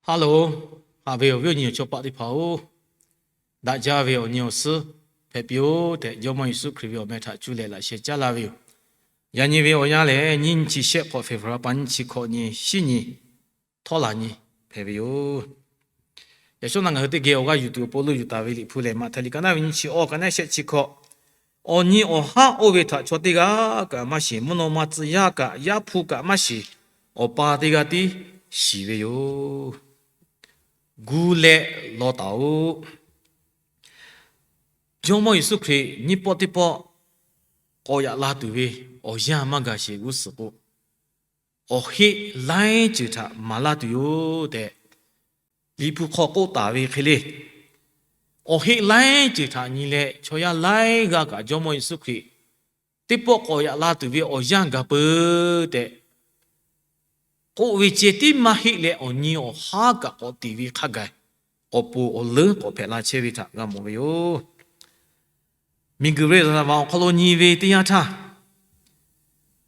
Hello, haꞈ ve awˬ viˉ awˬ nyi awˬ chaw paˆ teˇ hpaˍ-oˬ, daꞈ jaˇ ve awˬ nyi awˬ suhˉ hpehꞈ piˇ-oˆ tehꞈ, Jawˇmawˇ Yeˍsuˆ Hkriꞈ ve awˬ meh htaꞈ cuˇ leh laꞈ sheh caˉ laˇ ve yoˬ. Yaꞈ nyi ve awˬ yanˇ lehˬ, nyiˇ nyi chi shehˆ hk'awꞈ February pa nyiˇ chi hkawꞈ nyi, shiˉ nyi, htawˇ laˬ nyi hpehꞈ ve yoˬ. Yaꞈ shawˉ naˆ ngaˬ hui teˇ geh awˬ g'aˇ yuˬ tuˬ awˬ pon lo yuˬ taˍ ve Liꞈ hpu lehˬ, Maꞈhtehˍ liꞈ ka naˉ ve nyiˇ chi awˇ, ka naˉ shehˆ chi hkawꞈ, awˬ nyi awˬ haˉ oˇ ve htaꞈ chaw teˇ g'aˇ kaꞈ maˇ shiˍ, mvuhˇ naw ma tcuh yaˇ kaꞈ, Yaˇ hpu kaꞈ maˇ shiˍ, Awˬ pa teˇ g'aˇ tiˉ shiˍ ve yoˬ. Gu leh law taˍ-oꞈ. Jawˇmawˇ Yeˍsuˆ Hkriꞈ nyiˇ pawˆ teˇ pawˆ k'awꞈ yaꞈ la tuˬ ve awˬ yanˇ maˇ gaˬ sheˍ g'uˇ suhˍ k'o, awˬ heˆ laiˉ ceuˬ htaꞈ maˍ laˇ tuˬ yoˬ tehꞈ, Liꞈ hpu hk'aw k'oˆ taˍ ve hk'e le. Awˬ heˆ laiˉ ceuˬ htaꞈ nyi leh, chaw yaˇ laiˉ g'aˇ kaꞈ Jawˇmawˇ Yeˍsuˆ Hkriꞈ teˇ pawˆ k'awꞈ yaꞈ la tuˬ ve awˬ yanˇ gaˬ peuˬ tehꞈ k'oˆ ve ceh tiˉ maˇ heˆ leh, awˬ nyi awˬ haˉ kaꞈ k'awꞈ tiˍ ve hk'a gaˬ, awˬ pon awˬ leuˉ k'awꞈ hpehꞈ la chehˇ ve htaꞈ g'a mawˬ ve yoˬ. Miˬguiˬ ve zaˍ laˍ vaˍ awˬ hk'aw lo nyi ve teˇ yanˇ htaˇ,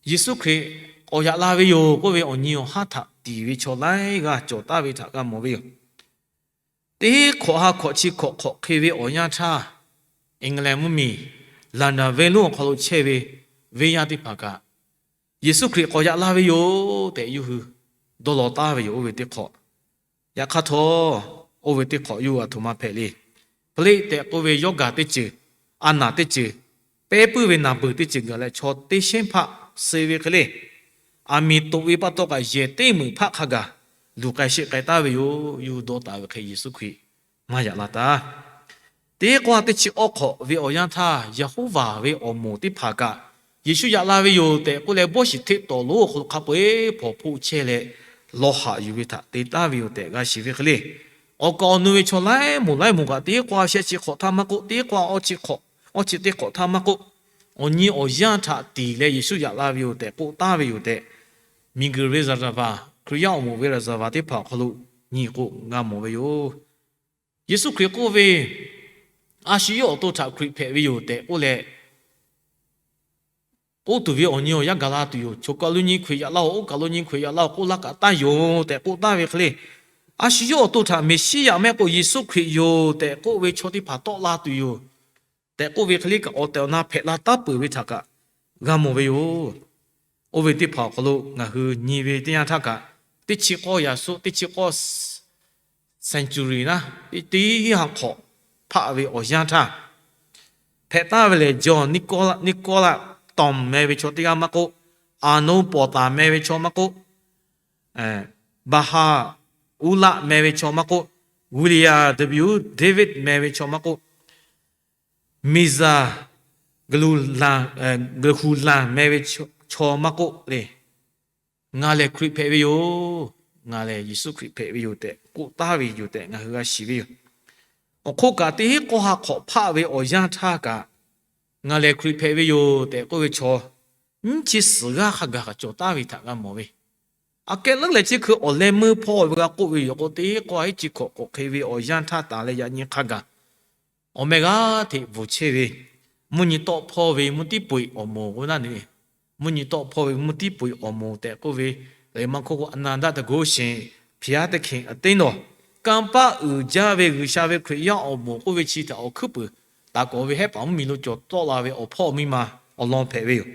Yeˍsuˆ Hkriꞈ k'awꞈ yaꞈ la ve yoˬ k'oˆ ve awˬ nyi awˬ haˉ htaꞈ tiˍ ve chaw laiˉ g'aˇ cawˬ taˍ ve htaꞈ g'a mawˬ ve yoˬ. Teˇ hk'awꞈ ha hk'awꞈ chi hk'awꞈ hk'awꞈ hk'e ve awˬ yanˇ htaˇ, England mvuhˇmiˬ London venˇ lonˉ awˬ hk'aw lo chehˇ ve venˇ yaˇ teˇ hpaˍ kaꞈ, Yeˍsuˆ Hkriꞈ k'awꞈ yaꞈ la ve yoˬ tehꞈ yawˇ hui dawˇ law taˍ ve yoˬ. Oˇ ve teˇ hk'awꞈ, yaꞈ hk'aˇ htawˇ, oˇ ve teˇ hk'awꞈ yawˇ hui aˬ htoꞈ ma hpehꞈ le. Plague tehꞈ k'oˆ ve yawˇ gaˬ teˇ ceuˬ, a naˬ teˇ ceuˬ, pehˉ puiˉ ve naˬ beuˬ teˇ ceuˬ gaˬ leh, chaw teˇ shehnˉ hpaˆ suh ve hk'e le. Aˬ miˍ toꞈ ve pa taw kaꞈ yehˬ teˇ meunˍ hpaˆ hk'a gaˬ luˬ k'ai sheˆ k'ai taˍ ve yoˬ. Yawˇ hui dawˇ taˍ ve hk'e Yeˍsuˆ Hkriꞈ maˇ yaꞈ la taˍ. Teˇ k'o ha teˇ chi awˇ hk'awꞈ ve awˬ yanˇ htaˇ, Yeˍhoˉvaˍ ve awˬ moˍ teˇ hpaˍ kaꞈ, Yeˍsuˆ yaꞈ la ve yoˬ tehꞈ k'oˆ leh, bawˇ shiˍ hteˆ tawˍ lonˉ awˬ hk'aw lo hk'a peu-eˬ hpawˍ hpoˆ chehˇ leh, lawˇ haꞈ yuˬ ve htaꞈ te taˍ ve yoˬ tehꞈ g'a shiˍ ve hk'e le. Awˬ kaˍ awˬ nu ve chaw laiˉ moˍ laiˉ moˍ kaꞈ, teˇ k'o ha shehˆ chi hk'awꞈ htaˇ maˇ k'oˆ, teˇ k'o ha awˇ chi hk'awꞈ, awˇ chi teˇ hk'awꞈ htaˇ maˇ k'oˆ, awˬ nyi awˬ yanˇ htaꞈ tiˍ leh Yeˍsuˆ yaꞈ la ve yoˬ tehꞈ k'oˆ taˍ ve yoˬ tehꞈ, miˬguiˬ ve zaˍ laˍ vaˍ, Hkriꞈ yaˇ awˬ moˍ ve zaˍ laˍ vaˍ teˇ hpaˍ awˬ hk'aw lo nyi k'o g'a mawˬ ve yoˬ. Yeˍsuˆ Hkriꞈ k'oˆ ve, A shu yawˇ awˬ to htaꞈ Hkriꞈ hpehꞈ ve yoˬ tehꞈ k'oˆ leh, k'oˆ tuˬ ve awˬ nyi awˬ yanˇ gaˬ la tuˬ yoˬ. Choˬ kaˬ lo nyi Hkriꞈ yaꞈ laˇ-oˬ, oˇ kaˬ lo nyi Hkriꞈ yaꞈ laˇ-oˬ k'oˆ laˇ kaꞈ taˇ yoˬ tehꞈ k'oˆ taˍ ve hk'e le. A shu yawˇ awˬ to htaꞈ Meˍsiˉyaꞈ mehˆ k'o Yeˍsuˆ Hkriꞈ yoˬ tehꞈ k'oˆ ve chaw teˇ hpaˍ tawˆ la tuˬ yoˬ tehꞈ k'oˆ ve hk'e le kaꞈ, awˬ tehˬ awˬ na hpehꞈ la taˉ peuˬ ve htaꞈ kaꞈ g'a mawˬ ve yoˬ. Oˇ ve teˇ hpaˍ awˬ hk'aw lo ngaˬ hui nyi ve teˇ yanˇ htaˇ kaꞈ, teˇ chi k'awˇ yaꞈ suhˆ, teˇ chi k'awˇ century naˉ, teˇ ha hk'awꞈ hpaˆ ve awˬ yanˇ htaˇ, hpehꞈ taˍ ve lehˬ, John Nicholas Thom meh ve chaw teˇ g'aˇ maˇ k'oˆ, Arnold Porter meh ve chaw maˇ k'oˆ, Baha'u'llah meh ve chaw maˇ k'oˆ, William W. David meh ve chaw maˇ k'oˆ, Mirza Ghulam meh ve chaw maˇ k'oˆ le. Ngaˬ lehˬ Hkriꞈ hpehꞈ ve yoˬ. Ngaˬ lehˬ Yeˍsuˆ Hkriꞈ hpehꞈ ve yoˬ tehꞈ k'oˆ taˍ ve yoˬ tehꞈ ngaˬ hui g'a shiˍ ve yoˬ. Awˬ hk'oˆ kaꞈ teˇ k'awˇ ha hk'awꞈ hpaˆ ve awˬ yanˇ htaˇ kaꞈ, Ngaˬ lehˬ Hkriꞈ hpehꞈ ve yoˬ tehꞈ k'oˆ ve chaw nyiˇ chi suhˍ g'aˇ hk'a gaˬ kaꞈ cawˬ taˍ ve htaꞈ g'a mawˬ ve. Aꞈ kehˉ leuˉ leh chi hkui awˬ leh meuˇ hpawˇ ve g'a k'oˆ ve yoˬ k'o, teˇ k'awˇ ha iˉ chi hk'awꞈ k'awꞈ hk'e ve awˬ yanˇ htaˇ taˍ leh yaꞈ nyi hk'a gaˬ, awˬ meh g'aˇ hteꞈ bvuhˬ chehˇ ve, mvuhˇ nyi tawˆ hpawˇ ve mvuhˇ tiˉ peu-eˬ awˬ moˍ k'o naˉ ne, mvuhˇ nyi tawˆ hpawˇ ve mvuhˇ tiˉ peu-eˬ awˬ moˍ tehꞈ k'oˆ ve, lehˬ maˇ hk'oˆ k'o အနန္တတကုရှင် ဘုရားသခင်အသင်းတော်, kanˇ paˆ uiˍ jaˇ ve G'uiˬsha ve Hkriꞈ yaˇ awˬ moˍ k'oˆ ve chi htaꞈ awˬ hkuiˉ puiˍ taˍ kawˍ ve Hehˉ paˍ mvuhˇmiˬ lo cawˬ tawˆ la ve awˬ hpawˇ miˇ ma awˬ lawn hpehꞈ ve yoˬ.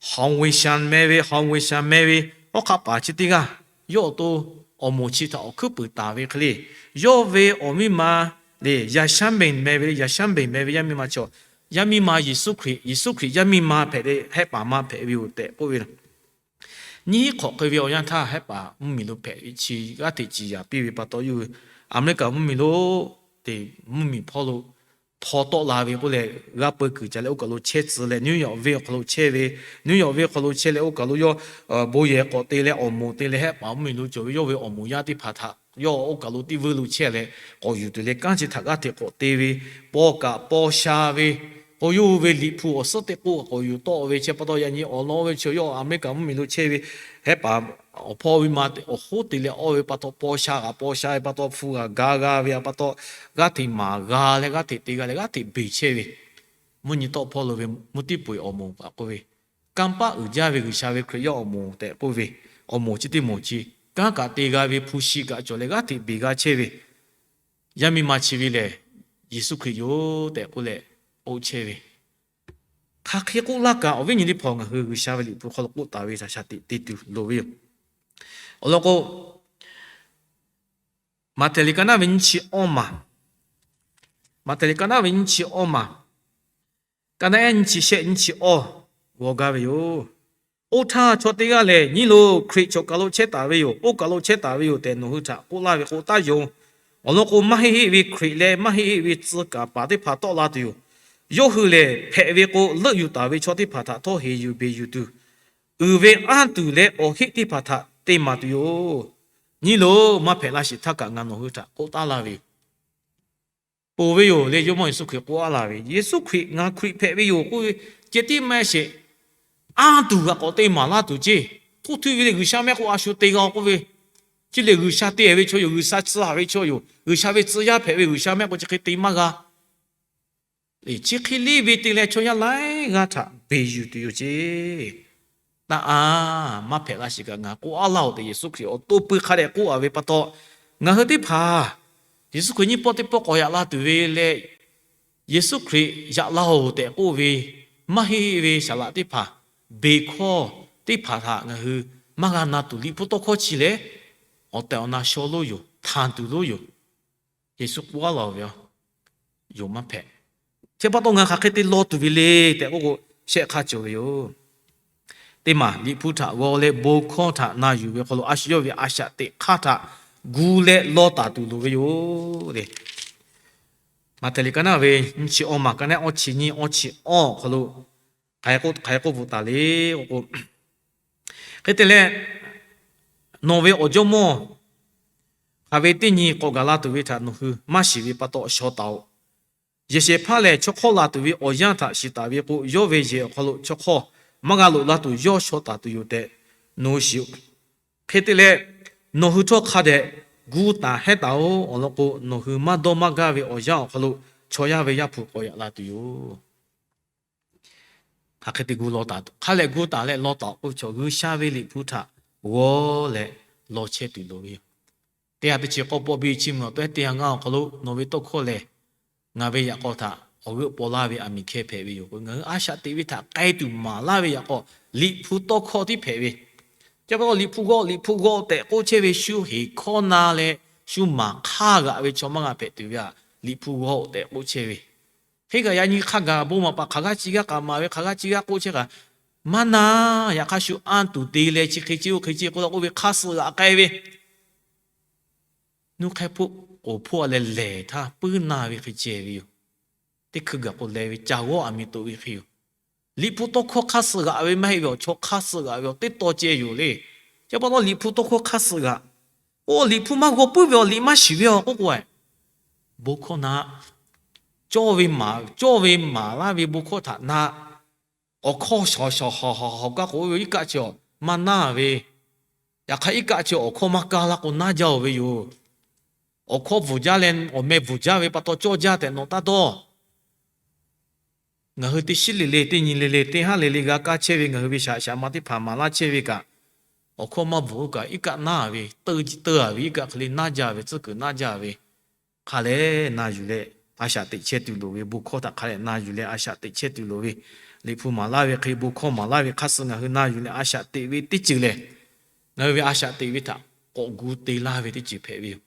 Hawˍ Weˍshanˍ meh ve, Hawˍ Weˍshanˍ meh ve hawˉ hk'aˆ paˍ chi teˇ g'aˇ, yawˇ awˬ to awˬ moˍ chi htaꞈ awˬ hkuiˉ puiˍ taˍ ve hk'e le, yawˇ ve awˬ miˇ ma le, Yaˍshanˍbenˍ meh ve le, Yaˍshanˍbenˍ meh ve yaˇ miˇ ma chaw, yaˇ miˇ ma Yeˍsuˆ Hkriꞈ, Yeˍsuˆ Hkriꞈ yaˇ miˇ ma hpehꞈ leh Hehˉ paˍ ma hpehꞈ ve yoˬ tehꞈ k'oˆ ve yoˬ. Nyiˇ hk'awꞈ hk'e ve awˬ yanˇ htaˇ Hehˉ paˍ mvuhˇmiˬ lo hpehꞈ ve chi g'aˇ hteꞈ ciˍ yaˍ piˇ ve pa taw, yawˇ hui America mvuhˇmiˬ lo teꞈ mvuhˇmiˬ hpawˇ lo hpaw tawˆ la ve k'oˆ leh, g'a peu kuiˬ ca leh oˇ kaˬ lo chehˇ tcuh leh, New York venˇ awˬ hk'aw lo chehˇ ve, New York venˇ awˬ hk'aw lo chehˇ leh oˇ kaˬ lo yawˇ bon yehˬ k'awꞈ te leh awˬ moˍ te leh Hehˉ paˍ mvuhˇmiˬ lo cawˬ ve yawˇ ve awˬ moˍ yaˇ teˇ hpaˍ htaꞈ yawˇ oˇ kaˬ lo teˇ veuˇ lo chehˇ leh k'awꞈ yuˬ tuˬ leh kanˉ chi htaꞈ g'aˇ hteꞈ k'awꞈ te ve, paw kaꞈ paw sha ve, k'o yawˇ hui ve Liꞈ hpu awˬ suhˉ teˇ k'oˆ k'awꞈ yuˬ tawˆ ve chi pa taw, yaꞈ nyi awˬ lawn ve chi yawˇ America mvuhˇmiˬ lo chehˇ ve Hehˉ paˍ awˬ hpawˇ ve ma awˬ hoˉ te leh awˇ ve pa taw, paw sha g'aꞈ paw sha ve pa taw, hpu g'aꞈ ga g'a ve pa taw, g'aˇ hteꞈ maˍ g'a leh g'aˇ hteꞈ te g'a leh g'aˇ hteꞈ beˬ chehˇ ve, mvuhˇ nyi tawˆ hpawˇ lo ve mvuhˇ tiˉ peu-eˬ awˬ moˍ kaꞈ k'oˆ ve, kanˇ paˆ uiˍ jaˇ ve G'uiˬsha ve Hkriꞈ yaˇ awˬ moˍ tehꞈ k'oˆ ve, awˬ moˍ chi teˇ moˍ chi kanˉ kaꞈ te g'a ve, hpu shi kaꞈ cawˬ leh g'aˇ hteꞈ beˬ g'a chehˇ ve, yaˇ miˇ ma chi ve lehˬ, Yeˍsuˆ Hkriꞈ yoˬ tehꞈ k'oˆ leh k'oˆ chehˇ ve, hk'aˬ hk'e k'oˆ laˇ kaꞈ, awˬ viˉ nyi teˇ hpaˍ, ngaˬ hui G'uiˬsha ve Liꞈ hpu hk'aw lo k'oˆ taˍ ve htaꞈ shaˍ teꞈ te tuˬ loˍ ve yoˬ. Awˬ lawn k'o, Maꞈhtehˍ liꞈ ka naˆ ve nyiˇ chi awˇ maˬ, Maꞈhtehˍ liꞈ ka naˆ ve nyiˇ chi awˇ maˬ, ka naˆ ehˉ nyiˇ chi shehˆ nyiˇ chi awˇ g'aw gaˇ ve yoˬ. Oˇ htaˇ, chaw teˇ g'aˇ lehˬ, Nyi loˬ, Hkriꞈ choˬ kaˬ lo chehˇ taˍ ve yoˬ. Oˇ kaˬ lo chehˇ taˍ ve yoˬ tehꞈ nawˬ hui htaꞈ k'oˆ laˇ ve k'o taˇ yonˍ. Awˬ lawn k'o, maˇ heˆ heˆ ve Hkriꞈ leh maˇ heˆ heˆ ve tcuh kaˍ paˍ teˇ hpaˍ tawˆ la tuˬ yoˬ. Yawˇ hui lehˬ, hpehꞈ ve k'o leuˆ yuˬ taˍ ve chaw teˇ hpaˍ htaꞈ htawˇ heˍ yuˬ beˬ yuˬ tuˬ, uiˍ ve anˇ tuˬ leh awˬ heˆ teˇ hpaˍ htaꞈ te maˍ tuˬ yoˬ. Nyi loˬ, maˇ hpehꞈ laˇ sheˍ htaˇ kaꞈ ngaˬ nawˬ hui htaꞈ k'oˆ taˉ laˇ ve yoˬ. Ponˬ ve yoˬ le, Jawˇmawˇ Yeˍsuˆ Hkriꞈ k'oˆ laˇ ve, Yeˍsuˆ Hkriꞈ ngaˬ Hkriꞈ hpehꞈ ve yoˬ k'oˆ ve, ceh tiˉ maˇ sheˍ, anˇ tuˬ g'aꞈ k'awꞈ te maˍ laˇ tuˬ ceˇ. K'oˆ htuˇ ve le, G'uiˬsha mehˆ k'o a shu te g'a k'oˆ ve, chi lehˬ G'uiˬsha te ve chaw yoˬ, G'uiˬsha tcuh ve chaw yoˬ, G'uiˬsha ve tcuh yaˇ hpehꞈ ve, G'uiˬsha mehˆ k'o chi hk'e te maˇ g'a. Chi hk'e le ve te leh chaw yaˇ laiˉ g'aˇ htaꞈ beˬ yuˬ tuˬ yoˬ ceˇ. Taˇ a, maˇ hpehꞈ laˇ sheˍ kaꞈ ngaˬ k'oˆ a laˇ-oˬ tehꞈ Yeˍsuˆ Hkriꞈ awˬ to pui hk'a dehꞈ k'oˆ a ve pa taw, ngaˬ hui teˇ hpaˍ Yeˍsuˆ Hkriꞈ nyiˇ pawˆ teˇ pawˆ k'awꞈ yaꞈ la tuˬ ve leh, Yeˍsuˆ Hkriꞈ yaꞈ la-oˬ tehꞈ k'oˆ ve, maˇ heˆ ve saˍ laꞈ teˇ hpaˍ, beˬ hkawˇ teˇ hpaˍ htaꞈ ngaˬ hui maˇ g'a na tuˬ, Liꞈ hpu tawˇ hkawˇ chi lehˬ, awˬ tehˬ awˬ na shaw lonˉ yoˬ, htanˍ tuˬ lonˉ yoˬ. Yeˍsuˆ k'oˆ a laˇ-oˬ ve yoˬ, maˇ hpehꞈ. Chi pa taw ngaˬ hk'aˬ hk'e te law tuˬ ve le tehꞈ k'oˆ k'o, shehˆ hk'aˇ cawˬ ve yoˬ. Teˇ maˬ Liꞈ hpu htaꞈ g'aw leh bon hkawˇ htaꞈ na yuˬ ve hk'aw lo a shu yawˇ ve a shaꞈ teꞈ hk'aˇ htaꞈ gu leh law taˍ tuˬ loˍ ve yoˬ le. Maꞈhtehˍ liꞈ ka naˆ ve nyiˇ chi awˇ maˬ, ka naˆ awˇ chi nyiˇ awˇ chi awˇ awˬ hk'aw lo hk'aˬ hk'e k'oˆ bvuhꞈ taˍ le k'oˆ k'o, hk'e te leh, nawˬ ve awˬ jawˇmawˇ hk'aˬ ve teˇ nyi k'awꞈ gaˬ la tuˬ ve htaꞈ nawˬ hui maˇ shiˍ ve pa taw shaw taˍ-oꞈ. Yehˬ shehˍ hpaˇ lehˬ, chaw hk'awˇ laˬ tuˬ ve awˬ yanˇ htaꞈ shiˍ taˍ ve k'o, yawˇ ve yehˬ awˬ hk'aw lo chaw hk'awˇ maˇ g'a loꞈ la tuˬ yawˇ shaw taˍ tuˬ yoˬ tehꞈ nawˬ hui shiˍ-oꞈ. Hk'e te leh, nawˬ hui htawˇ hk'a dehꞈ gu taˍ hehˉ taˍ-oꞈ. Awˬ lawn k'o, nawˬ hui maˇ dawˇ maˇ gaˇ ve awˬ yanˇ awˬ hk'aw lo chaw yaˇ ve Yaˇ hpu k'awꞈ yaꞈ la tuˬ yoˬ. Hk'aˬ hk'e te gu law taˍ, hk'a lehˬ gu taˍ leh law taˍ k'oˆ ve chaw, G'uiˬsha ve Liꞈ hpu htaꞈ g'aw leh law chehˇ tuˬ loˍ ve yoˬ. Teˇ ha teˇ chi k'awˇ pawˆ biˇ chi mvuhˇ awˬ tawehˉ teˇ ha ngaˇ awˬ hk'aw lo nawˬ ve tawˇ hkawˇ lehˬ, ngaˬ ve yaꞈ k'aw htaꞈ awˬ g'euˆ paw laˇ ve aˬ miˍ hkeh hpehꞈ ve yoˬ. Ngaˬ hui a shaꞈ teꞈ ve htaꞈ k'ai tuˬ maˍ laˇ ve yaꞈ k'aw, Liꞈ hpu tawˇ hkawˇ tiˉ hpehꞈ ve. Chi pa taw Liꞈ hpu g'aw, Liꞈ hpu g'aw tehꞈ k'oˆ chehˇ ve shu heˍ hkawˇ na leh shu maˍ hk'aˇ g'aꞈ ve chaw maˇ g'a hpehꞈ tuˬ ve aꞈ, Liꞈ hpu g'aw tehꞈ k'oˆ chehˇ ve. Hk'e kaꞈ yaꞈ nyi hk'a gaˬ bon maˍ paˍ hk'aˬ g'aˇ chi g'aˇ k'aꞈ maˍ ve, hk'aˬ g'aˇ chi g'aˇ k'oˆ chehˇ kaꞈ, maˇ na. Yaꞈ hk'aˇ shu anˇ tuˬ te leh chi hk'e ce oˇ hk'e ce k'oˆ la k'oˆ ve hk'aˇ suh g'aꞈ k'ai ve, nuˇ hk'ehˇ hpoˆ k'oˍ hpoˆ a leh lehˬ htaˇ puiˉ na ve hk'e ceh ve yoˬ. Teˇ hkui gaˬ k'o leh ve ca g'awˇ aˬ miˍ toꞈ ve hk'e yoˬ. Liꞈ hpu tawˇ hkawˇ hk'aˇ suh g'aꞈ ve maˇ heˆ ve awˬ, chaw hk'aˇ suh g'aꞈ ve awˬ teˇ taw ceh yoˬ le. Chi pa taw Liꞈ hpu tawˇ hkawˇ hk'aˇ suh g'aꞈ. Oˇ Liꞈ hpu maˇ g'aw puiˉ ve awˬ, liꞈ maˇ shiˍ ve awˬ k'oˆ k'o, bon hkawˇ na, cawˇ ve maˍ, cawˇ ve maˍ laˇ ve bon hkawˇ htaꞈ na, awˬ hkawˇ shawˍ shawˍ hawˍ hawˍ hawˍ gaˇ k'o ve iˉ kaˆ chi awˬ maˇ naˇ ve, yaꞈ hk'aˇ iˉ kaˆ chi awˬ hkawˇ maˇ kaˇ laˇ k'o naˇ jaˇ-oˬ ve yoˬ. Awˬ hkawˇ bvuhˬ jaˇ leh awˬ meh bvuhˬ jaˇ ve pa taw cawˇ jaˇ tehꞈ nawˬ taˇ dawˇ. Ngaˬ hui teˇ shiˉ le le, teˇ nyi le le, teˇ haˉ le le g'a kaˇ chehˇ ve ngaˬ hui ve shaꞈ shaꞈ ma teˇ hpaˍ maˍ laˇ chehˇ ve kaꞈ, awˬ hkawˇ maˇ bvuhˬ-oˬ kaꞈ iˉ kaˆ naˇ ve, teuˇ teuˇ a ve iˉ kaˆ hk'e le naˇ jaˇ ve, tcuhˉ kuiˬ naˇ jaˇ ve, hk'a leh na yuˬ leh a shaꞈ teꞈ chehˇ tuˬ loˍ ve, bon hkawˇ htaꞈ hk'a leh na yuˬ leh a shaꞈ teꞈ chehˇ tuˬ loˍ ve, Liꞈ hpu maˍ laˇ ve hk'e bon hkawˇ maˍ laˇ ve hk'aˇ suh ngaˬ hui na yuˬ leh a shaꞈ teꞈ ve teˇ ceuˬ lehˬ, ngaˬ hui ve a shaꞈ teꞈ ve htaꞈ k'awꞈ gu te laˇ ve teˇ ceuˬ hpehꞈ ve yoˬ.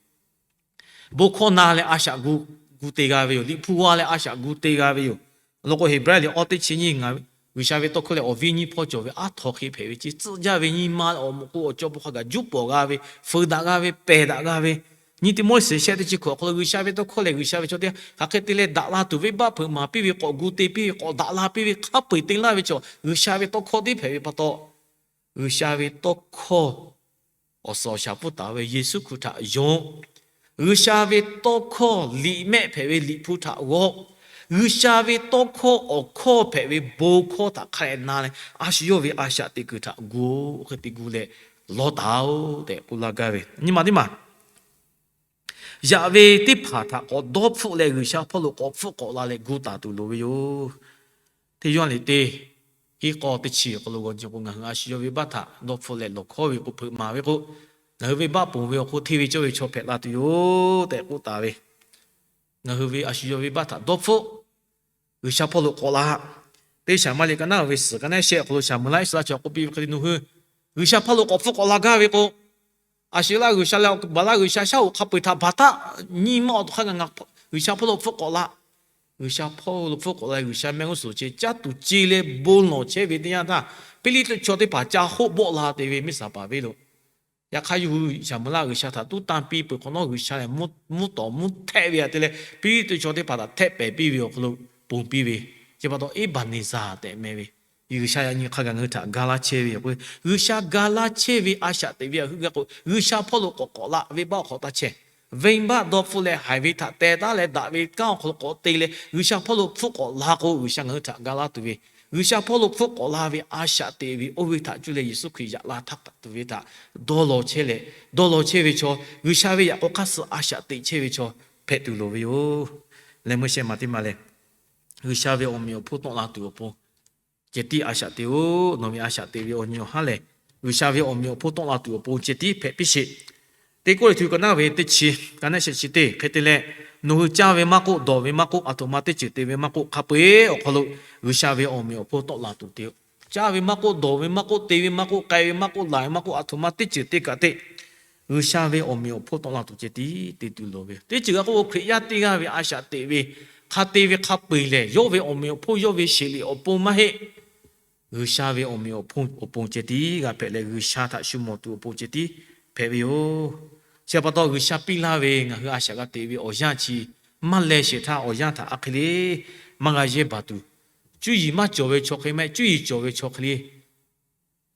Bon hkawˇ na leh a shaꞈ gu, gu te g'a ve yoˬ. Liꞈ hpu g'aw leh a shaꞈ gu te g'a ve yoˬ. Awˬ lawn k'o, Heˍbrehˇ liꞈ awˇ teˇ chi nyiˇ, ngaˬ G'uiˬsha ve tawˇ hkawˇ lehˬ awˬ viˉ nyiˇ hpawˇ cawˬ ve aˉ htaw hk'e hpehꞈ ve, chi tcuhˆ jaˇ ve nyi ma awˬ moˍ k'o awˬ cawˬ bon hk'a gaˬ juˇ pawˍ g'a ve, feuˍ daꞈ g'a ve, pehˬ daꞈ g'a ve, nyi te mawˇ seˍ shehˆ teˇ chi hkawꞈ awˬ hk'aw lo G'uiˬsha ve tawˇ hkawˇ lehˬ G'uiˬsha ve chaw teˇ g'aˇ hk'aˬ hk'e te leh daꞈ la tuˬ ve, baˆ hpeuꞈ maˍ piˇ ve, k'awꞈ gu te piˇ ve, k'awꞈ daꞈ la piˇ ve, hk'a peu-eˬ te laˇ ve chaw G'uiˬsha ve tawˇ hkawˇ tiˉ hpehꞈ ve pa taw, G'uiˬsha ve tawˇ hkawˇ awˬ suhˍ awˬ shaˍ pfuhˇ taˍ ve Yeˍsuˆ Hkriꞈ htaꞈ yonˍ. G'uiˬsha ve tawˇ hkawˇ liꞈ mehˆ hpehꞈ ve Liꞈ hpu htaꞈ g'awˆ. G'uiˬsha ve tawˇ hkawˇ awˬ hkawˇ hpehꞈ ve bon hkawˇ htaꞈ hk'a dehꞈ na leh, a shu yawˇ ve a shaꞈ teꞈ kuiˬ htaꞈ gu-o, hk'e te gu leh lawˇ taˍ-oꞈ tehꞈ k'oˆ laˇ gaˇ ve. Nyi ma teˇ maˬ yaꞈ ve teˇ hpaˍ htaꞈ k'awꞈ dawˇ hpfuhˆ leh G'uiˬsha hpawˇ lo k'awꞈ hpfuhˆ k'awꞈ la leh gu taˍ tuˬ loˍ ve yoˬ. Teˇ Yoˇhanˬ liꞈ teˇ hiˆ k'awˇ teˇ chi awˬ hk'aw lo g'aw nyi k'o, ngaˬ hui a shu yawˇ ve baˆ htaꞈ dawˇ hpfuhˆ leh lawˬ hkawˉ ve k'o, hpeuꞈ maˍ ve k'o, ngaˬ hui venˇbaˆ ponˬ ve awˬ hk'oˆ hteˇ ve cawˇ ve chaw hpehꞈ la tuˬ yoˬ tehꞈ k'oˆ taˍ ve, ngaˬ hui ve a shu yawˇ venˇbaˆ htaꞈ dawˇ hpfuhˆ G'uiˬsha hpawˇ lo k'awꞈ la. Teˇ Saˍmaˍriˆ ka naˉ ve suhˍ ka naˉ shehˆ awˬ hk'aw lo Saˍmoˍeˍlaˆ Iˉsaˍreˍlaˆ chaw k'oˆ piˇ ve hk'e te, nawˬ hui G'uiˬsha hpawˇ lo k'awꞈ hpfuhˆ k'awꞈ la gaˇ ve k'o, a shu laˇ G'uiˬsha leh awˬ baˬ laˇ G'uiˬsha shaˉ hoꞈ hk'a peu-eˬ htaꞈ baˬ htaˇ nyi ma awˬ to hk'a gaˬ ngaˬ G'uiˬsha hpawˇ lo hpfuhˆ k'awꞈ la. G'uiˬsha hpawˇ lo hpfuhˆ k'awꞈ la, G'uiˬsha mehˆ g'uˇ suhˍ chi caˇ tuˬ ce leh bon lawˬ chehˇ ve teˇ yanˇ htaˇ, Piˇliˇtuꞈ chaw teˇ hpaˍ ca hoˆ bawˆ la te ve miˇ saˍ paˍ venˇ lo. Yaꞈ hk'aˇ, yawˇ hui Saˍmoˍeˍlaˆ G'uiˬsha htaꞈ tuˉ tanˇ piˇ peuˬ hk'awꞈ nawˉ, G'uiˬsha lehˬ mvuhˇ tawˍ mvuhˇ htehˆ ve htaꞈ te leh, Piˇliˇtuꞈ chaw teˇ hpaˍ htaꞈ htehˆ pehˍ piˇ ve awˬ hk'aw lo ponˬ piˇ ve, chi pa taw Eˇbaˍneˍzaˍ tehꞈ meh ve. G'uiˬsha yaꞈ nyi hk'a gaˬ ngaˬ hui htaꞈ ga laˇ chehˇ ve yoˬ k'o, G'uiˬsha ga laˇ chehˇ ve a shaꞈ teꞈ ve htaꞈ heuˆ gaˇ k'o, G'uiˬsha hpawˇ lo k'awꞈ k'awꞈ la, venˇbaˆ awˬ hk'awꞈ taˇ chehˇ. Venˇbaˆ dawˇ hpfuhˆ leh haiˬ ve htaꞈ teh taˉ leh daꞈ ve kanˉ awˬ hk'aw lo k'awꞈ te leh G'uiˬsha hpawˇ lo hpfuhˆ k'awꞈ la k'o, G'uiˬsha ngaˬ hui htaꞈ ga laˇ tuˬ ve, G'uiˬsha hpawˇ lo hpfuhˆ k'awꞈ la ve a shaꞈ teꞈ ve oˇ ve htaꞈ cuˇ leh Yeˍsuˆ Hkriꞈ yaꞈ la htaˇ hk'aˬ tuˬ ve htaꞈ dawˇ law chehˇ leh, dawˇ law chehˇ ve chaw, G'uiˬsha ve yaꞈ k'aw hk'aˇ suh a shaꞈ teꞈ chehˇ ve chaw hpehꞈ tuˬ loˍ ve yoˬ. Leh meuˇ shehˍ maˬ teˇ maˬ lehˬ, G'uiˬsha ve awˬ meꞈ awˬ hponˇ tawˆ la tuˬ awˬ pon ceh tiˉ a shaꞈ teꞈ-oˬ. Nawˬ ve a shaꞈ teꞈ ve awˬ nyi awˬ haˉ lehˬ, G'uiˬsha ve awˬ meꞈ awˬ hponˇ tawˆ la tuˬ awˬ pon ceh tiˉ hpehꞈ piˇ sheˍ. Teˇ Kawˇrenˍhtuˆ ka naˉ ve teˇ chi, ka naˉ shehˍ chi teˇ hk'e te leh, nawˬ hui caˇ ve maˇ k'oˆ, dawˬ ve maˇ k'oˆ, aˬ htoꞈ ma teˇ ceuˬ te ve maˇ k'oˆ, hk'a peu-eˬ awˬ hk'aw lo G'uiˬsha ve awˬ meꞈ awˬ hponˇ tawˆ la tuˬ te-o. Caˇ ve maˇ k'oˆ, dawˬ ve maˇ k'oˆ, te ve maˇ k'oˆ, k'ai ve maˇ k'oˆ, laˬ ve maˇ k'oˆ, aˬ htoꞈ ma teˇ ceuˬ te kaꞈ te, G'uiˬsha ve awˬ meꞈ awˬ hponˇ tawˆ la tuˬ ceh tiˉ te tuˬ loˍ ve. Teˇ ceuˬ g'a k'oˆ, Hkriꞈ yaˇ teˇ g'aˇ ve a shaꞈ teꞈ ve hk'a te ve hk'a peu-eˬ lehˬ, yawˇ ve awˬ meꞈ awˬ hponˇ, yawˇ ve sheˍ liꞈ awˬ pon maˇ heˆ. G'uiˬsha ve awˬ meꞈ awˬ hponˇ awˬ pon ceh tiˉ g'a hpehꞈ leh, G'uiˬsha htaꞈ shu mawˬ tuˬ awˬ pon ceh tiˉ hpehꞈ ve yoˬ. Chi pa taw, G'uiˬsha piˇ laˇ ve ngaˬ hui a shaꞈ g'a teꞈ ve awˬ yanˇ chi maˇ leh sheˍ htaˇ, awˬ yanˇ htaꞈ a hk'e le maˇ g'a yehˇ baˬ tuˬ, cuˇ yiˍ maˇ cawˬ ve chaw hk'e le, maˇ heˆ, cuˇ yiˍ cawˬ ve chaw hk'e le,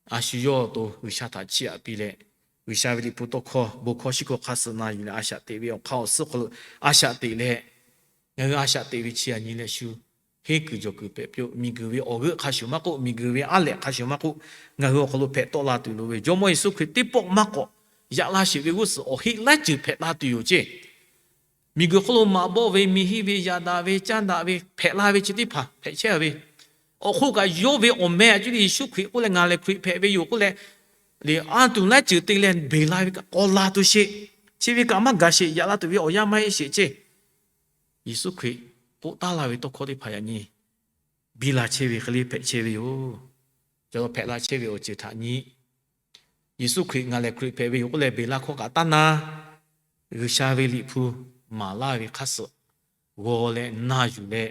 a shu yawˇ awˬ to G'uiˬsha htaꞈ chiˇ aꞈ piˇ leh, G'uiˬsha ve Liꞈ hpu tawˇ hkawˇ bon hkawˇ shiˉ hkawˇ hk'a suh na yuˬ leh a shaꞈ teꞈ ve awˬ hk'aˇ awˬ suhˉ hk'aw lo a shaꞈ teꞈ leh, ngaˬ hui a shaꞈ teꞈ ve chi yaꞈ nyi leh shu henˇ kuiˬ jawˬ kuiˬ hpehꞈ piˇ-oˆ. Miˬguiˬ ve awˬ g'euˆ hk'a shuˍ maˇ k'oˆ, miˬguiˬ ve aˉ lehꞈ hk'a shuˍ maˇ k'oˆ, ngaˬ hui awˬ hk'aw lo hpehꞈ tawˆ la tuˬ loˍ ve, Jawˇmawˇ Yeˍsuˆ Hkriꞈ teˇ pawˆ maˇ k'awꞈ yaꞈ laˇ sheˍ ve g'uˇ suhˍ awˬ heˆ laiˉ ceuˬ hpehꞈ la tuˬ yoˬ ceˇ. Miˬguiˬ hk'oˆ lo maꞈ bawˆ ve, miˬ hiˆ ve, yaꞈ daꞈ ve, caˇ daꞈ ve hpehꞈ la ve chi teˇ hpaˍ hpehꞈ chehˇ ve, awˬ hk'oˆ kaꞈ yawˇ ve awˬ meh a cuˇ leh Yeˍsuˆ Hkriꞈ k'oˆ leh ngaˬ lehˬ Hkriꞈ hpehꞈ ve yoˬ k'oˆ leh, liꞈ a tuˬ laiˉ ceuˬ te leh beˬ la ve kaꞈ k'awꞈ la tuˬ sheˍ. Chi ve kaꞈ maˇ gaˬ sheˍ, yaꞈ la tuˬ ve awˬ yanˇ maˇ heˆ sheˍ ceˇ. Yeˍsuˆ Hkriꞈ k'oˆ taˉ laˇ ve tawˇ hkawˇ teˇ hpaˍ yaꞈ nyi biˇ la chehˇ ve hk'e le hpehꞈ chehˇ ve yoˬ. Ca la hpehꞈ la chehˇ ve awˬ ceuˬ htaꞈ nyi, Yeˍsuˆ Hkriꞈ ngaˬ lehˬ Hkriꞈ hpehꞈ ve yoˬ k'oˆ leh beˬ la hkawˇ kaꞈ taˇ na. G'uiˬsha ve Liꞈ hpu maˍ laˇ ve hk'aˇ suh g'aw leh na yuˬ leh,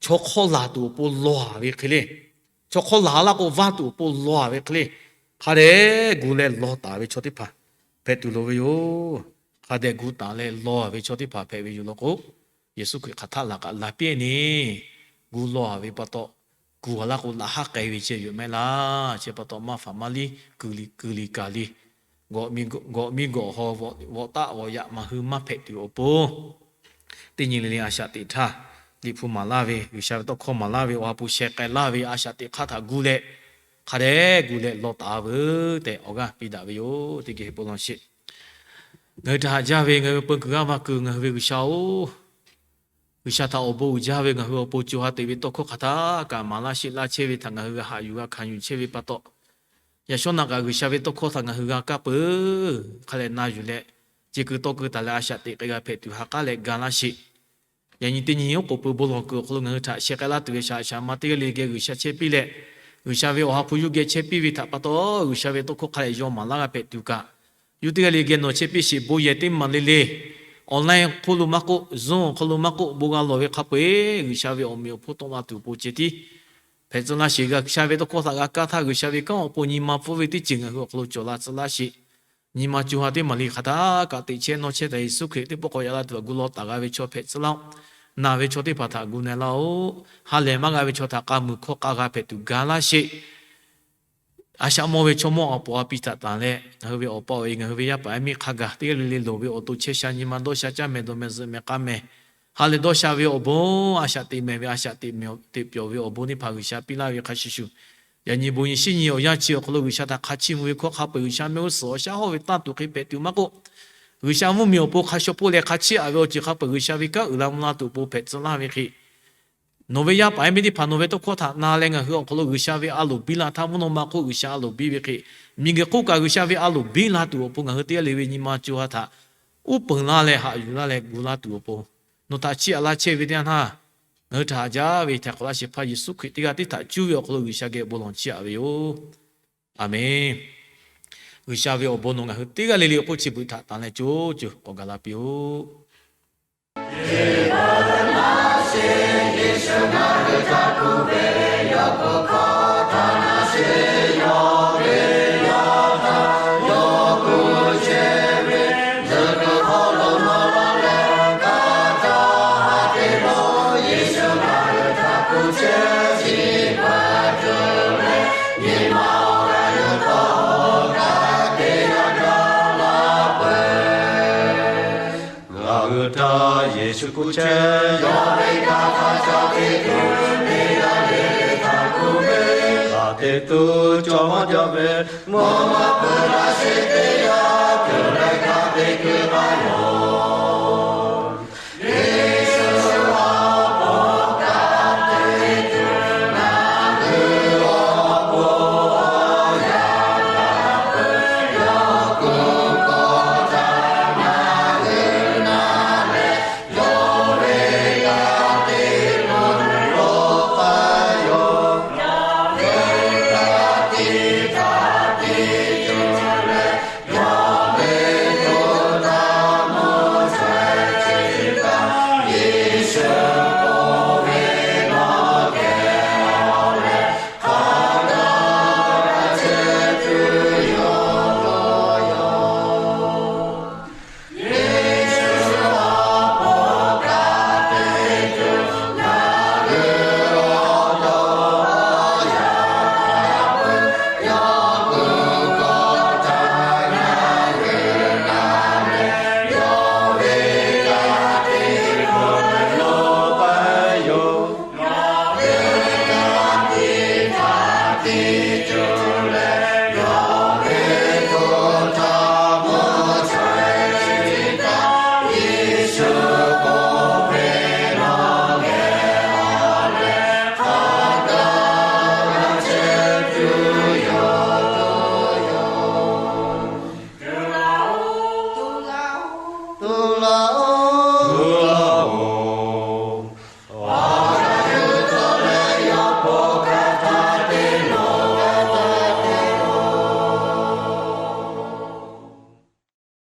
chaw hk'awˇ laˬ tuˬ awˬ pon lawˬ-a ve hk'e le, chaw hk'awˇ laˬ laˇ k'o vaˇ tuˬ awˬ pon lawˬ-a ve hk'e le, hk'a dehꞈ gu leh lawˬ taˍ ve chaw teˇ hpaˍ hpehꞈ tuˬ loˍ ve yoˬ. Hk'a dehꞈ gu taˍ leh lawˬ-a ve chaw teˇ hpaˍ hpehꞈ ve yoˬ law k'o, Yeˍsuˆ Hkriꞈ hk'aˬ htaˆ laˬ kaꞈ laˬ piˇ-e ne. Gu lawˬ-a ve pa taw, kuˬ-a laˇ k'o laꞈ haˉ k'ai ve ceh yoˬ mehˆ laˇ. Chi pa taw maˇ faˍ maˇ liˇ, kuˬ liˬ kuˬ liˬ kaˬ liˬ, gawꞈ miˇ gawꞈ haw, vawꞈ taˆ vawꞈ yaꞈ maˬ hui maˇ hpehꞈ tuˬ awˬ pon, teˇ nyi le le a shaꞈ teꞈ htaˇ, Liꞈ hpu maˍ laˇ ve, G'uiˬsha ve tawˇ hkawˇ maˍ laˇ ve, awˬ ha hpu sheh k'ai laˇ ve a shaꞈ teꞈ hk'aˇ htaꞈ gu leh, hk'a dehꞈ gu leh lawˬ taˍ-a veuˬ tehꞈ awˬ g'aˇ piˇ daꞈ ve yoˬ. Teˇ geh bon lawˬ sheˍ. Ngaˬ hui htaꞈ haꞈ jaˇ ve ngaˬ hui peu kuiˬ g'aˇ va kuiˬ ngaˬ hui ve G'uiˬsha-oˬ, G'uiˬsha htaꞈ awˬ bon uiˍ jaˇ ve ngaˬ hui awˬ pon co ha teꞈ ve tawˇ hkawˇ hk'aˬ htaˇ kaꞈ maˍ laˇ sheˍ laˇ chehˇ ve htaꞈ ngaˬ hui g'a haꞈ yuˬ g'a hkanˍ yuˬ chehˇ ve pa taw, yaꞈ shawˉ naꞈ kaꞈ G'uiˬsha ve tawˇ hkawˇ htaꞈ ngaˬ hui g'a kaˇ peuˬ. Hk'a lehꞈ na yuˬ leh, ce kuiˬ tawˇ kuiˬ taˍ leh a shaꞈ teꞈ k'ai g'a hpehꞈ tuˬ ha k'aˉ leh ga laˇ sheˍ. Yaꞈ nyi teˇ nyi oˉ k'oˍ pui bon lawˬ kuiˬ awˬ hk'aw lo ngaˬ hui htaꞈ sheh k'ai laˇ tuˬ ve shaˍ shaˍ ma teˇ g'aˇ le geh G'uiˬsha chehˇ piˇ leh, G'uiˬsha ve awˬ ha hpu yuˇ geh chehˇ piˇ ve htaꞈ pa taw, G'uiˬsha ve tawˇ hkawˇ hk'a dehꞈ yaw maˍ laˇ g'a hpehꞈ tuˬ kaꞈ, yawˇ teˇ g'aˇ le geh nawˬ chehˇ piˇ sheˍ. Bon yehˬ teˇ maˬ le le, online hk'oˆ lo maˇ k'oˆ, Zoom awˬ hk'aw lo maˇ k'oˆ, bon g'a lawˬ ve hk'a peu-eˬ G'uiˬsha ve awˬ meꞈ awˬ hponˇ tawˆ la tuˬ awˬ pon ceh tiˉ hpehꞈ tcuh laˇ sheˍ. G'uiˬsha ve tawˇ hkawˇ htaꞈ g'a kaˇ htaˇ, G'uiˬsha ve kanˉ awˬ pon nyi ma pfuhˇ ve teˇ ceuˬ ngaˬ hui awˬ hk'aw lo cawˬ la tcuh laˇ sheˍ. Nyi ma co ha teˇ maˬ le hk'aˬ htaˇ kaꞈ teꞈ chehˇ nawˇ chehˇ taˍ Yeˍsuˆ Hkriꞈ teˇ pawˆ k'awꞈ yaꞈ la tuˬ g'a gu law taˍ g'a ve chaw hpehꞈ tcuh laˇ-oˆ. Naˬ ve chaw teˇ hpaˍ htaꞈ gu na laˇ-oˆ. Ha lehˬ maˇ g'a ve chaw htaꞈ k'a muiˬ hkawˇ k'a g'a hpehꞈ tuˬ ga laˇ sheˍ. A shaꞈ mawˇ ve chaw mawˇ a poˍ a pi htaꞈ tanˬ leh, ngaˬ hui ve awˬ pa awˬ e ngaˬ hui ve yaˇ paˍ yaˇ miˇ hk'a gaˬ teˇ g'aˇ le le loˍ ve awˬ to chehˇ sha nyi ma dawˇ sha caˇ mehˍ dawˬ mehˍ zuhꞈ mehˍ k'a mehˍ, ha lehˬ dawˇ sha ve awˬ bon, a shaꞈ teꞈ mehˍ ve a shaꞈ teꞈ mehˍ teꞈ pyawˬ ve awˬ bon teˇ hpaˍ G'uiˬsha piˇ laˇ ve hk'a shuˍ shuˍ, yaꞈ nyi bon nyi shiˉ nyi awˬ yanˇ chi awˬ hk'aw lo G'uiˬsha htaꞈ hk'a chiˇ mvuh ve hkawˇ hk'a peu-eˬ G'uiˬsha mehˆ g'uˇ suhˍ awˬ shaˉ hawˇ ve tanˇ tuˬ hk'e hpehꞈ tuˬ maˇ k'oˆ, G'uiˬsha mvuhˇmiˬ awˬ pon hk'a shaw hpoˆ leh hk'a chiˇ aꞈ ve awˬ ceuˬ hk'a peu-eˬ G'uiˬsha ve kanˉ uiˍ la mvuh la tuˬ awˬ pon hpehꞈ tcuh laˇ ve hk'e, Nawˬ ve yaˇ paˍ yaˇ miˇ teˇ hpaˍ nawˬ ve tawˇ hkawˇ htaꞈ na leh ngaˬ hui awˬ hk'aw lo G'uiˬsha ve a loˍ biˇ la htaˇ, mvuhˇ naw ma hk'oˆ G'uiˬsha a loˍ biˇ ve hk'e, miˬguiˬ hk'oˆ kaꞈ G'uiˬsha ve a loˍ biˇ la tuˬ awˬ pon ngaˬ hui teˇ g'aˇ le ve nyi ma co ha htaꞈ uˉ peunˍ laˇ leh haꞈ yuˬ laˇ leh gu laˇ tuˬ awˬ pon, nawˬ htaꞈ chiˇ aꞈ laˇ chehˇ ve teˇ yanˇ htaˇ, ngaˬ hui htaꞈ haꞈ jaˇ ve htaiˍ hk'awꞈ laˇ shehˍ hpaˇ Yeˍsuˆ Hkriꞈ teˇ g'aˇ teˇ htaꞈ cuˇ ve awˬ hk'aw lo G'uiˬsha geh bon lawˬ chiˇ aꞈ ve yoˬ. Aˍmenˍ. G'uiˬsha ve awˬ bon nawˬ ngaˬ hui teˇ g'aˇ le le awˬ hk'oˆ chi beuꞈ htaꞈ tanˍ leh co co k'awꞈ gaˬ la piˇ-oˆ. Ngaˬ hui htaꞈ Yeˍsuˆ kuˬ chehˇ, yawˇ ve htaꞈ hk'a ca te tuˬ teˇ g'aˇ le le htaꞈ kuˬ ve, hk'a te tuˬ cawˬ maˇ jaˇ ve, mvuhˇ naw ma peuˬ laˇ sheˍ teˇ yanˇ, cawˬ leh hk'a te kuˬ taˍ yoˬ.